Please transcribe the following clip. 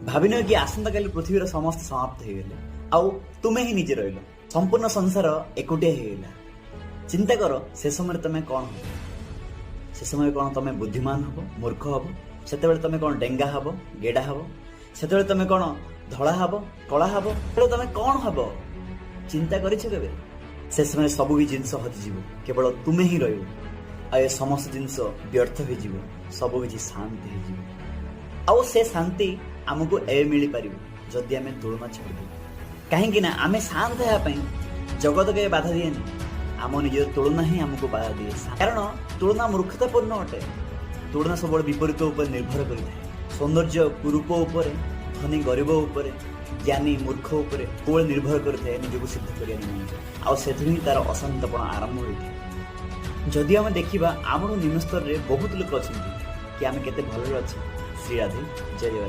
ଭାବିନିଅ କି ଆସନ୍ତାକାଲି ପୃଥିବୀର ସମସ୍ତେ ସମାପ୍ତ ହେଇଗଲେ ଆଉ ତୁମେ ହିଁ ନିଜେ ରହିଲ, ସମ୍ପୂର୍ଣ୍ଣ ସଂସାର ଏକୁଟିଆ ହେଇଗଲା। ଚିନ୍ତା କର, ସେ ସମୟରେ ତମେ କ'ଣ ହବ? ସେ ସମୟରେ କ'ଣ ତମେ ବୁଦ୍ଧିମାନ ହବ, ମୂର୍ଖ ହବ? ସେତେବେଳେ ତମେ କ'ଣ ଡେଙ୍ଗା ହବ, ଗେଡା ହବ? ସେତେବେଳେ ତମେ କ'ଣ ଧଳା ହବ, କଳା ହବ? ସେତେବେଳେ ତମେ କ'ଣ ହବ, ଚିନ୍ତା କରିଛ କେବେ? ସେ ସମୟରେ ସବୁ ବି ଜିନିଷ ହଜିଯିବ, କେବଳ ତୁମେ ହିଁ ରହିବ ଆଉ ଏ ସମସ୍ତ ଜିନିଷ ବ୍ୟର୍ଥ ହେଇଯିବ, ସବୁ କିଛି ଶାନ୍ତ ହେଇଯିବ। ଆଉ ସେ ଶାନ୍ତି ଆମକୁ ଏବେ ମିଳିପାରିବ ଯଦି ଆମେ ତୁଳନା ଛାଡ଼ିଦେବୁ। କାହିଁକି ନା ଆମେ ଶାନ୍ତ ହେବା ପାଇଁ ଜଗତ କେବେ ବାଧା ଦିଏନି, ଆମ ନିଜର ତୁଳନା ହିଁ ଆମକୁ ବାଧା ଦିଏ। କାରଣ ତୁଳନା ମୂର୍ଖତାପୂର୍ଣ୍ଣ ଅଟେ। ତୁଳନା ସବୁବେଳେ ବିପରୀତ ଉପରେ ନିର୍ଭର କରିଥାଏ। ସୌନ୍ଦର୍ଯ୍ୟ କୁରୂପ ଉପରେ, ଧନୀ ଗରିବ ଉପରେ, ଜ୍ଞାନୀ ମୂର୍ଖ ଉପରେ ସବୁବେଳେ ନିର୍ଭର କରିଥାଏ ନିଜକୁ ସିଦ୍ଧ କରିବା ନିମନ୍ତେ। ଆଉ ସେଥିରୁ ହିଁ ତାର ଅଶାନ୍ତପଣ ଆରମ୍ଭ ହୋଇଥାଏ। ଯଦି ଆମେ ଦେଖିବା, ଆମର ନିମ୍ନ ସ୍ତରରେ ବହୁତ ଲୋକ ଅଛନ୍ତି କି ଆମେ କେତେ ଭଲରେ ଅଛେ। ଶ୍ରୀ ରାଧେ, ଜୟ ଜଗନ୍ନାଥ।